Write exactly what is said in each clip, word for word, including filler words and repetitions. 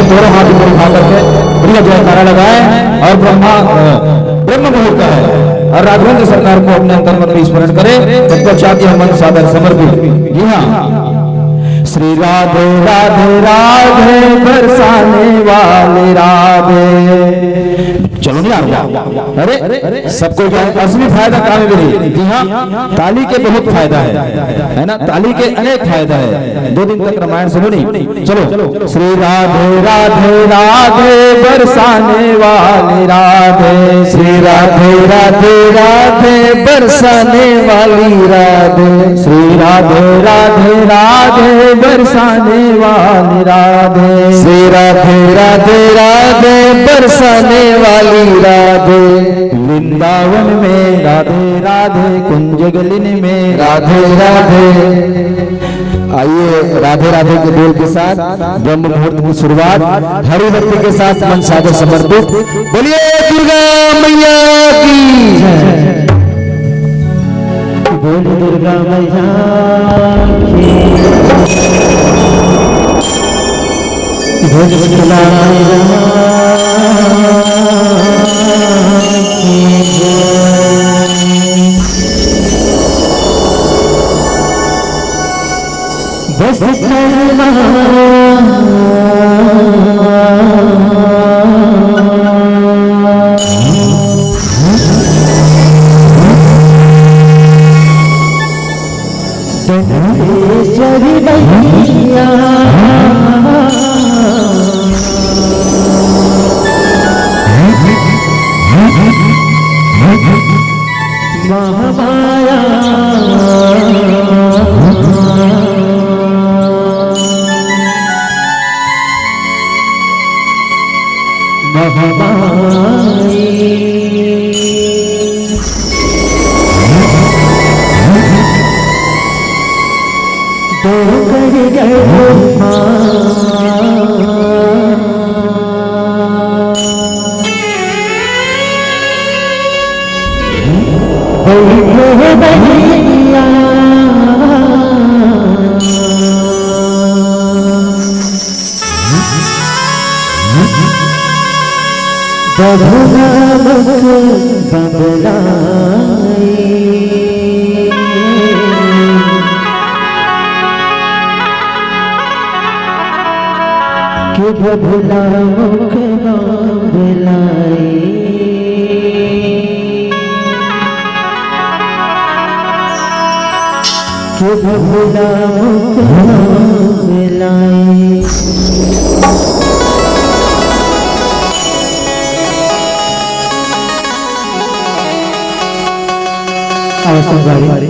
दोनों हाथ ऊपर उठा करके बढ़िया जयकारा लगाए और ब्रह्मा, अ, ब्रह्म मुहूर्त है और राघवेंद्र सरकार को अपने अंतर्मन में स्मरण करें। तत्पश्चात यह मंच सादर समर्पित। जी हाँ, श्री राधे राधे राधे, बरसाने वाले राधे। चलो नहीं आ रहा। अरे, सबको क्या है? असली फायदा काम में भी नहीं। जी हाँ, ताली के बहुत फायदा है, है ना? ताली के अनेक फायदा है। दो दिन तक रामायण सुनो नहीं। चलो, श्री राधे राधे राधे, बरसाने वाली राधे। श्री राधे राधे राधे, बरसाने वाली राधे। श्री राधे राधे राधे, बरसाने वाली राधे। श्री राधे राधे राधे, बरसाने वाली राधे। वृंदावन में राधे राधे, कुंज गलिन में राधे राधे। आइए, राधे राधे के बोल के साथ ब्रह्म मुहूर्त की शुरुआत हरि भक्ति के साथ मंच सादर समर्पित। बोलिए दुर्गा मैया की। बोल दुर्गा मैया की। बोल दुर्गा मैया की। बस कलमा दंतेश्वरी मैया। महामाया। महामाई। डोंगरगढ़ माँ। बैठो भैया। प्रभु नामक बबलाई। कि प्रभु नामक बबलाई। कि प्रभु नामक बबलाई। अउ संगवारी,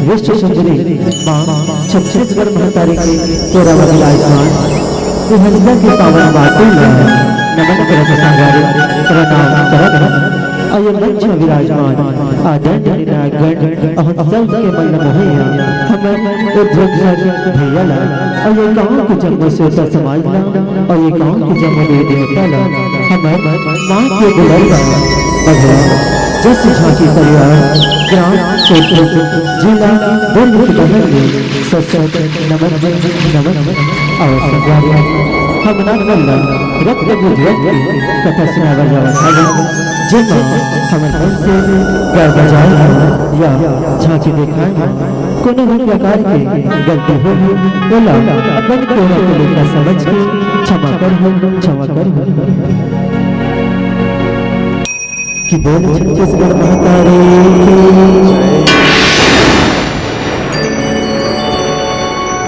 विश्व सुंदरी माँ छत्तीसगढ़ महतारी के तेरा विराजमान, ये हंसिया के पावन माटी ला नमन करत संगवारी, प्रणाम करत हन। अउ ये मंच में विराजमान आदरणीय नागगण अउ हम सब के मन ल मोहइया हमर उद्योग भैया ला अउ ये गांव के जम्मो श्रोता समाज ला अउ ये गांव के जम्मो देवी देवता ला हमर माँ के दुलर ला भगवान जस झांकी परिवार ग्राम कोटपुर जिला दुर्ग के बहन ले सत सत नमन नमन। अउ संगवारी, हमन मन ल रक्त गुजरत के कथा सुनावत जावत हवन, जेमा हमर मन से गा बजाए म या झांकी देखाए म कोनो भी प्रकार के गलती होही, ओला अपन कोरा के लेखा समझ के क्षमा करहु, क्षमा करहु। कि बोल छत्तीसगढ़ महतारी की।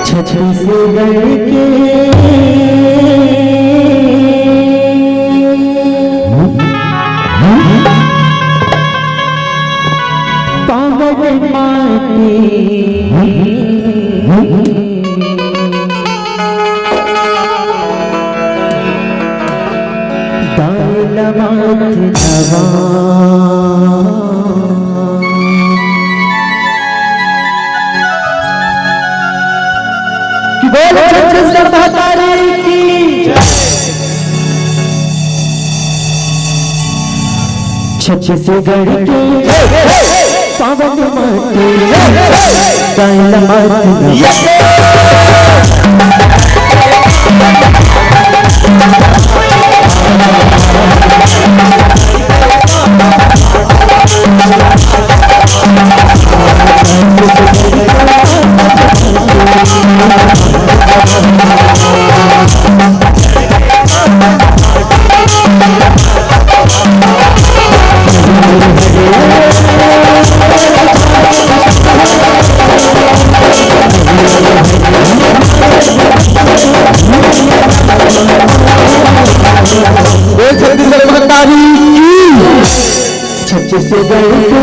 छत्तीसगढ़ के पावन माटी। दाई ल माथ नवा। कि बोल छत्तीसगढ़ महतारी की। छत्तीसगढ़ के पावन माटी, दाई ल माथ नवा। से गए थे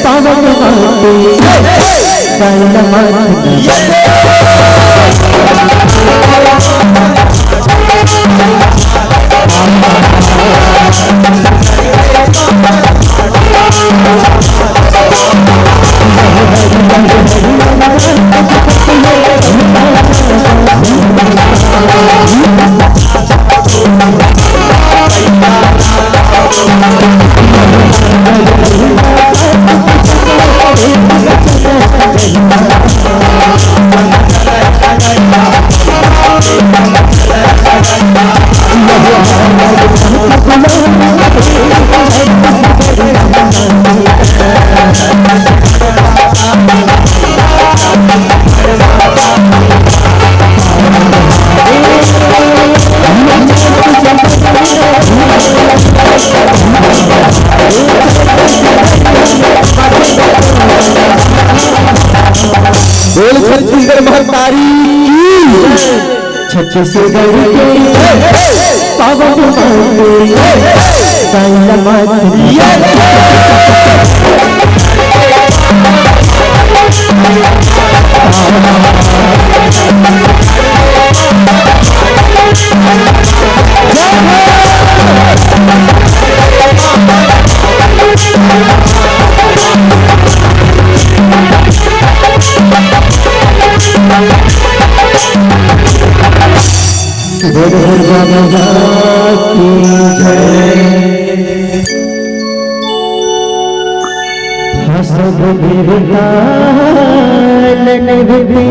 पावन माटी, काला माटी। बोल छत्तीसगढ़ महतारी की। छत्तीसगढ़ के पावन माटी, काला माटी। दुर्गा मैया की जय। हाँ, सब देवता नैवेद्य।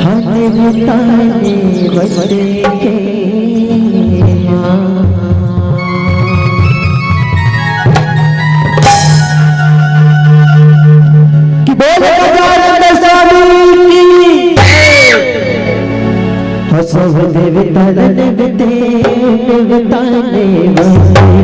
हाँ, देवता नैवेद्य के माँ। कि बोले गजानंद स्वामी की। हाँ, सब देवता नैवेद्य, देवता नैवेद्य।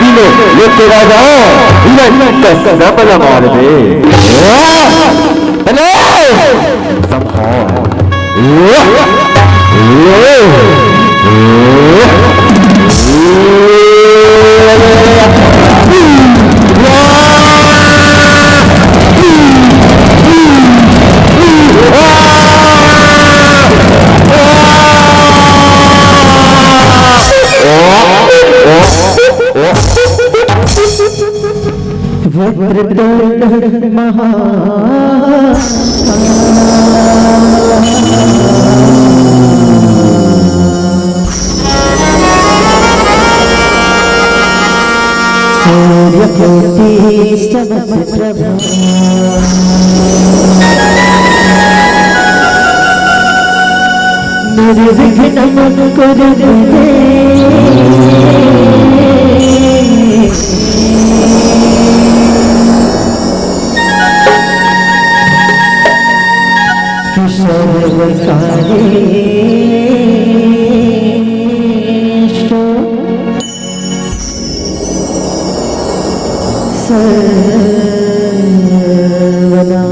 Pino, io ti vado, io ti sto sempre la morte. Hello! Vakratunda महाकाय। सूर्यकोटि समप्रभ। निर्विघ्नं कुरु मे देव। कि सर्वकार्येषु सर्वदा।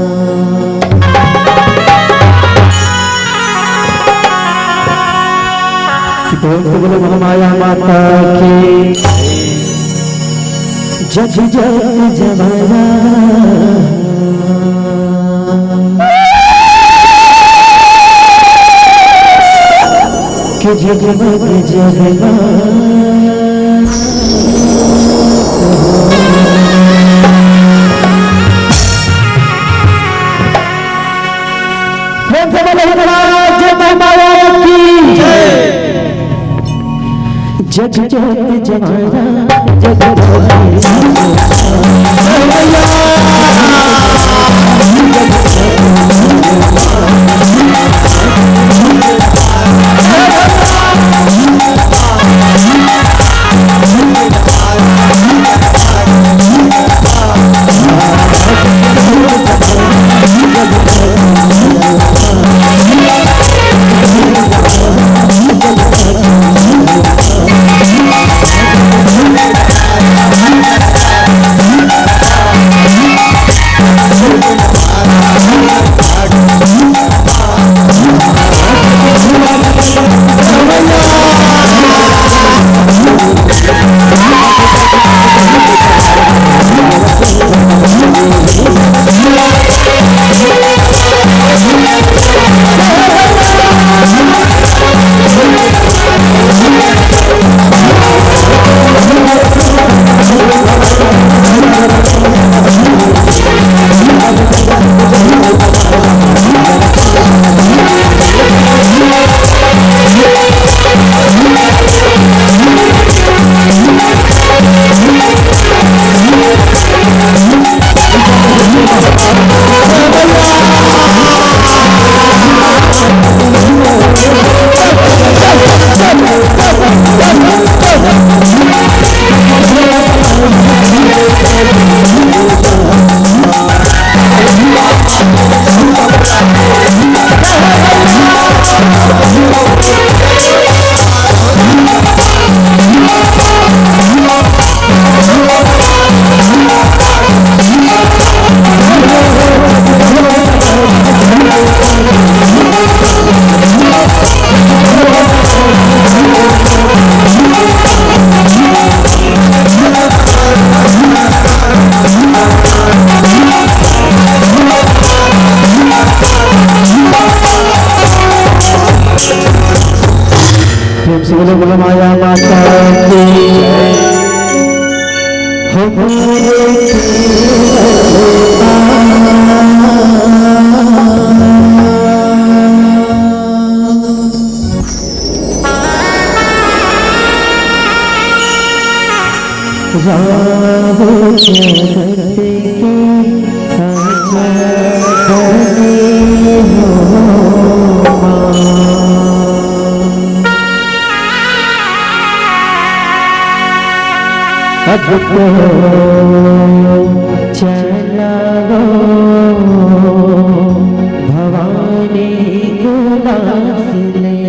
कि प्रेम से बोलो महामाया माता की। जग जग जवाना कि जगमग जगना। प्रेम से बोलो महाराज जय माया की। जग जोत जवाना जग जोत। बोलो माया माता की। हमारे राम जगत के आजा बने हो माँ। अब तो चला वो भवानी गुलाब ले।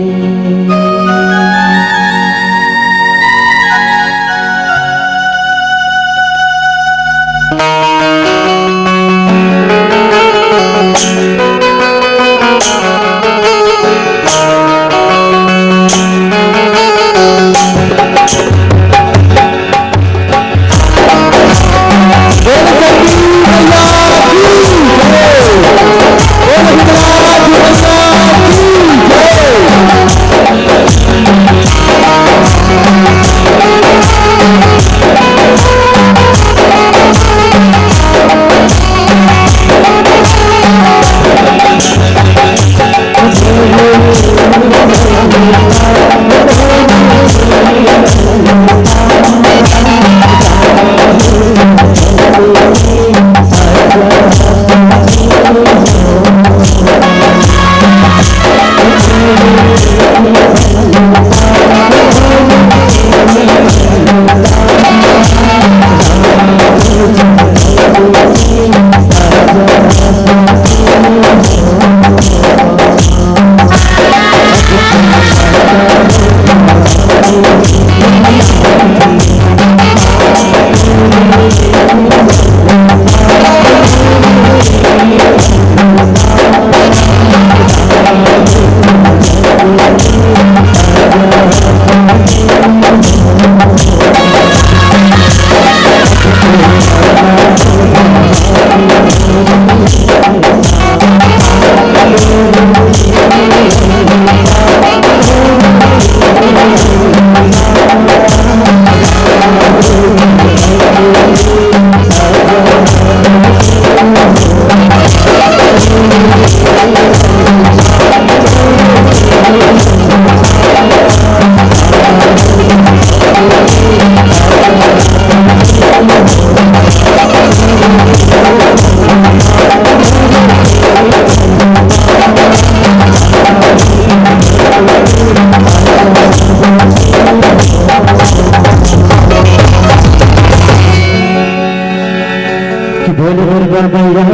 कि बोल दुर्गा मैया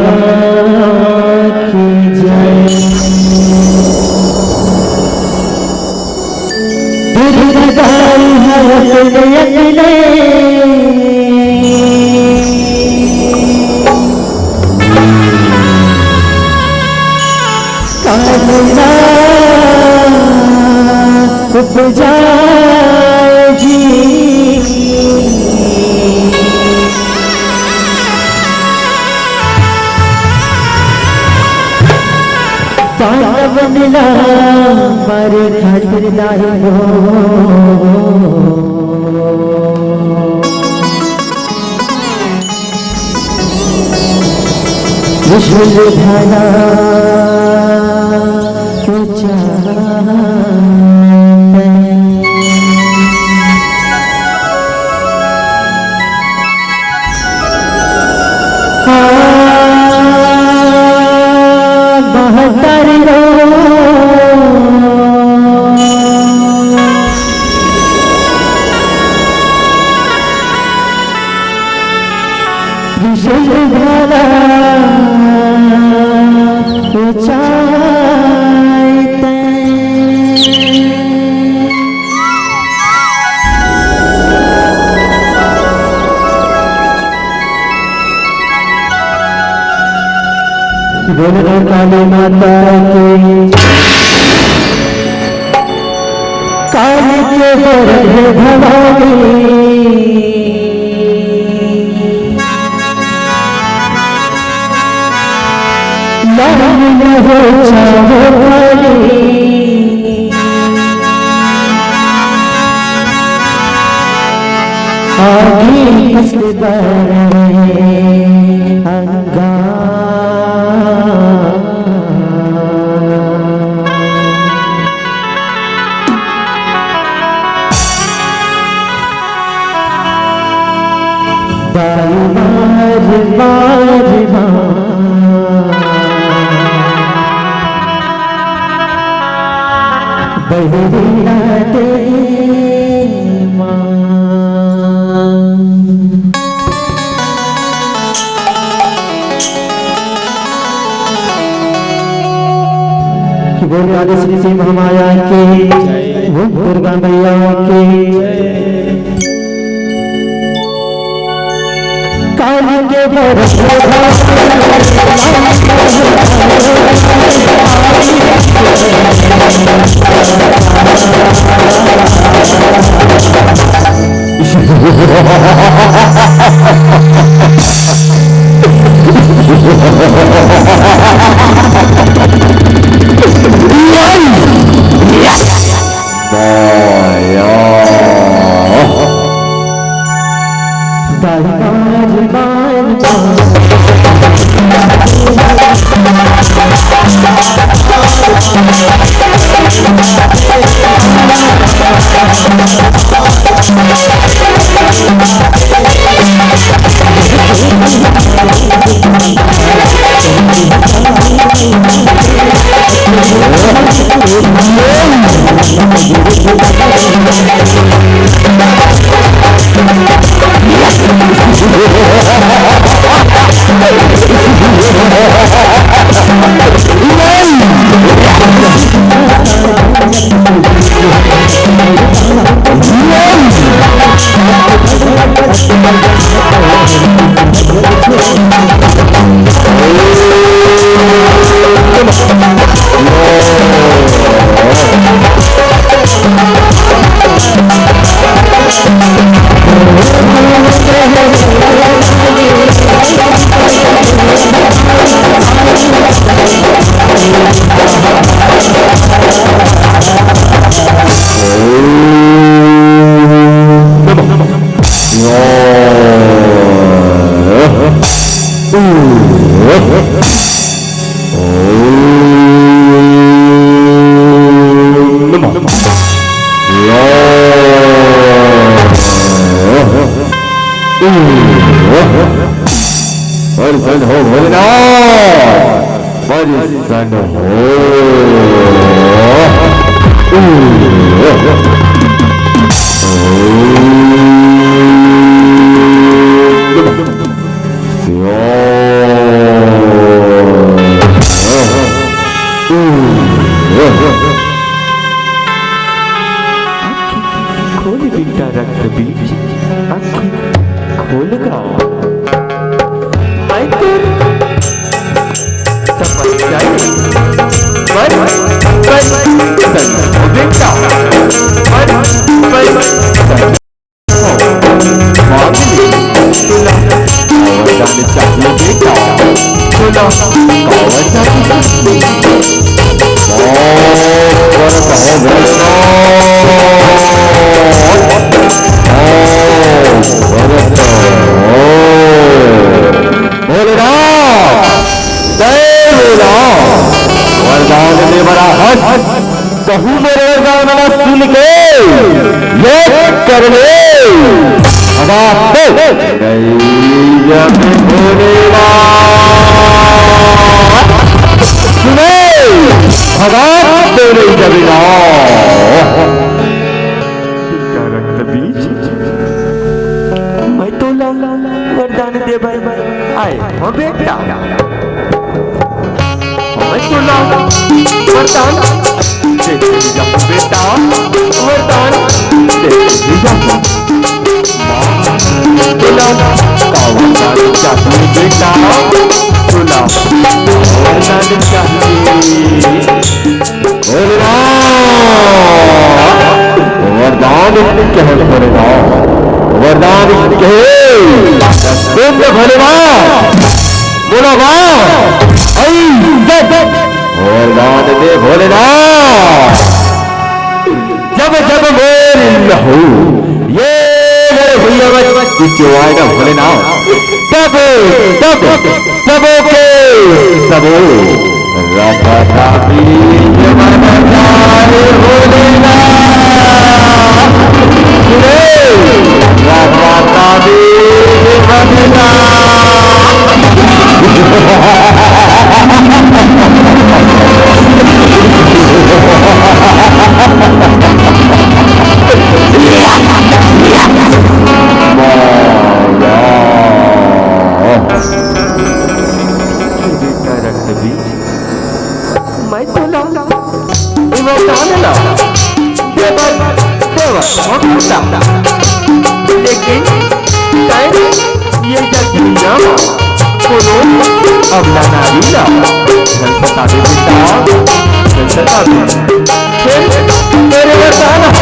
की जय। दुर्गा दाई हरत नयन ले, कामना उपजा जी। पावन ला मारे खातिर दाई हो। विश्व धारा को चाहत। बोलो काली माता की। काली के गर्भ भवानी, लाल हो चाहो काली। करे अंगा। दाई मार मार मार। बहिरी ना दे माँ। कि बोले आदि शक्ति महामाया की, जय। बोल दुर्गा मैया की। जय। काली के बरस प्रसन्न हो भोलेनाथ, प्रसन्न हो। आँखी खोल बेटा रक्त बीज, आँखी खोल गा। मैं तोर तपस्या पर, पर, पर, बेटा, पर, पर, पर। वरदान चाहिए बेटा, सुनो, वरदान चाहिए। ओम वरदान, ओम वरदान। भोलेनाथ, जय भोलेनाथ। वरदान दे बड़ा हंस, कहूँ मोर वरदान ला सुन के ये कर ले। भगा तो नहीं जब भोलेनाथ सुने, भगा तो नहीं जब ना। रक्त बीज, मैं तो ला, ला, ला, वरदान दे भाई, आए हो बेटा। मैं तो ला, वरदान दे दिया बेटा, वरदान दे दिया। माँ, तो ला, का वरदान चाहिए बेटा, तो ला, वरदान चाहिए। भोलेनाथ, वरदान कहे भोलेनाथ, वरदान कहे। सुन भोलेनाथ, बोला बा, आई जग। वरदान दे भोलेनाथ, जब जब मोर लहू ये नर हुई जगत जिसके वायदा भोलेनाथ, सब, सब, सबों के, सबों। राधा रानी जगत जाए भोलेनाथ। सुने, राधा रानी जगत जाए। मैं तोला ए वरदान ला देवत देवत भक्ता, लेकिन तैं ये जग दुनिया म कोनो अबला नारी ला धन सतावे बेटा, धन सतावे। फिर तेरे वरदान ह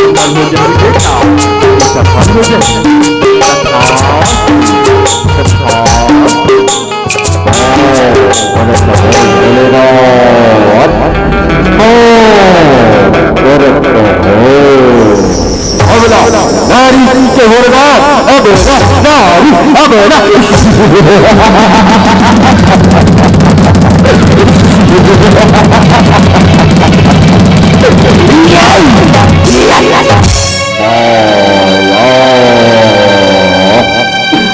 सफल हो जाए बेटा, सफल हो जाए। कथा, कथा। अब ना, नारी के होरना, अब ना, नारी, अब ना।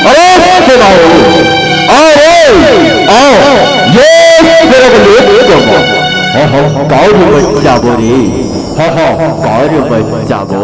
अरे सुनाओ, अरे आओ, ये मेरे को ले दो। हाँ, हाँ, गाँव में बच्चा बोली। हाँ, हाँ, गाँव में बच्चा बो।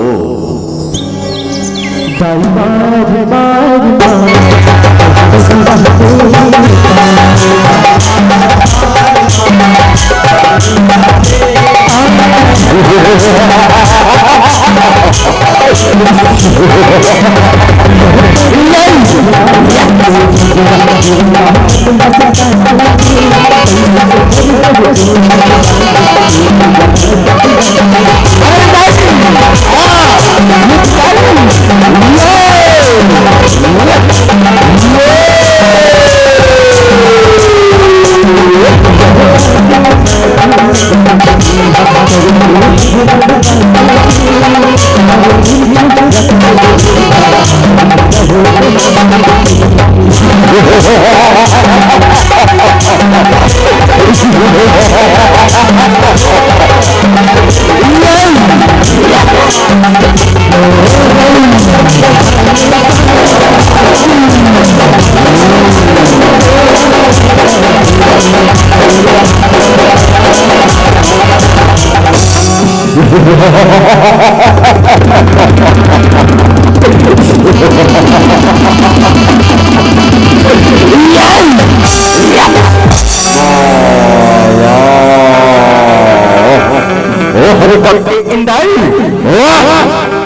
इंदाई,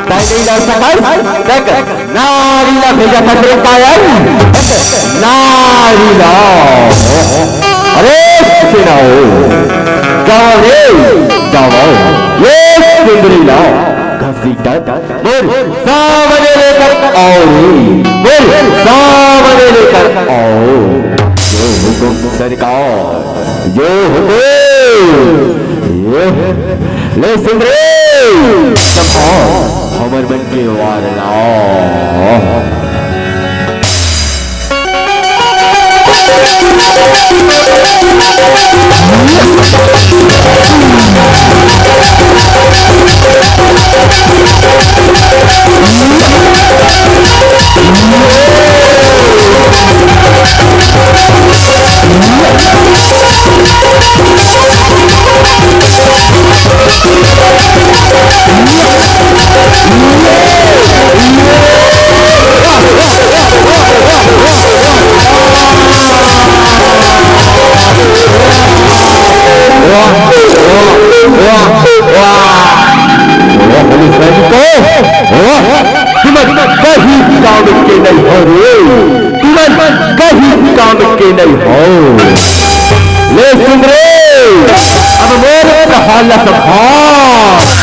ताई नहीं डाल सका, देख, नारी ला भेजा था तेरे कायल, नारी ला। अरे सुनाओ, गावा रे, गावा, ये सुंदरी ला, घसीटा, बोल, सामने लेकर आओ रे, बोल, सामने लेकर आओ। जो हुकुम सरकार, जो हुकुम, ये ले सुंदरी, हमर मन के वार लाओ। वाह, वाह, वाह, वाह। वाह, पुलिस वाले को, वाह, तुमन कहीं काम के नहीं हो रे, तुमन कहीं काम के नहीं हो। ले सुन रे, अब मोर प्रहार ला संभाल।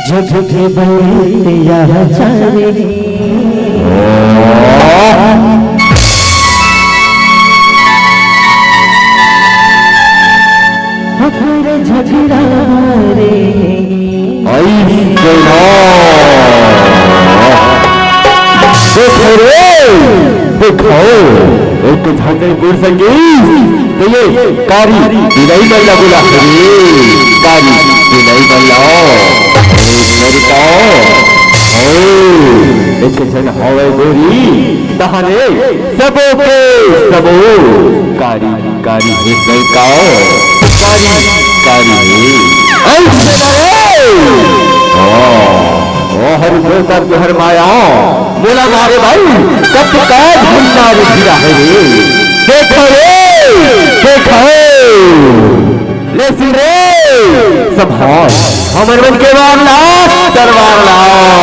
जग के बलिया जाने। हकर झगड़ा रे। आई सेना। देखो रे, देखो, एक झांकड़ गुड़ संगी, तो ये कारी बिलाई बल्ला बोला रे, कारी बिलाई बल्ला। मेरी का, ए, एक झन हवे गोरी, तहने सबो के सबो कारी, कारी हे लइका, कारी, कारी हे। ऐ सुना रे! ओ, ओ हरि देवता तुहर माया, मोला मारे भाई, कब का झंडा रे गिरा है रे। देखो रे, देखो। ले सुन रे, सब हाथ, हमर मन के वार ला, तलवार ला।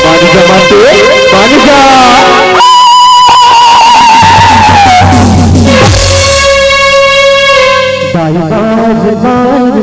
मानी जा माते, मानी जा। दाई बार बार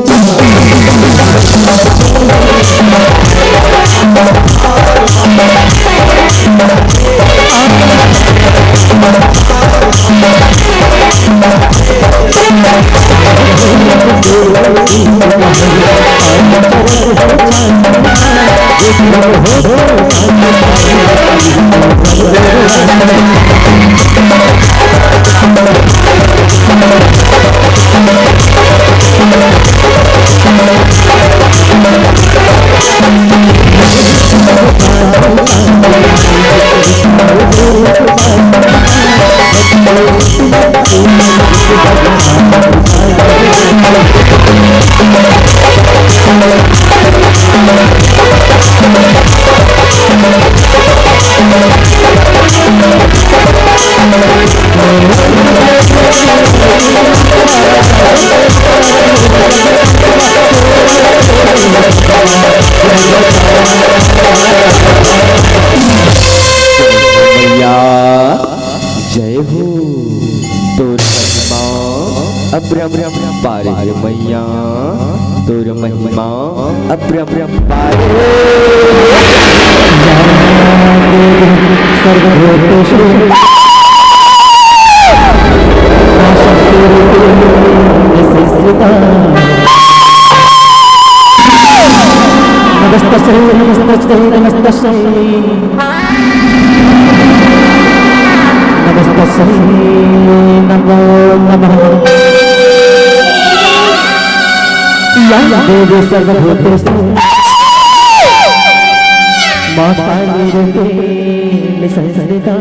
मैया जय हो। तोर महिमा अपरंपार हे मैया, तोर महिमा अपरंपार हे। सर्वभूतेषु संस्थिता। नमस्तस्यै, नमस्तस्यै, नमस्तस्यै। नमस्तस्यै नमो नमः। या देवी सर्वभूतेषु माता रूपेण संस्थिता।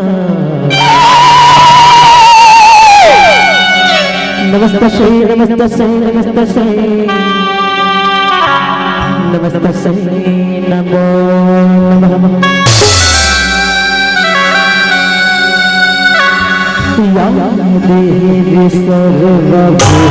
नमस्तस्यै, नमस्तस्यै, नमस्तस्यै। नमस्तस्यै नमो नमः। या देवी सर्वभूतेषु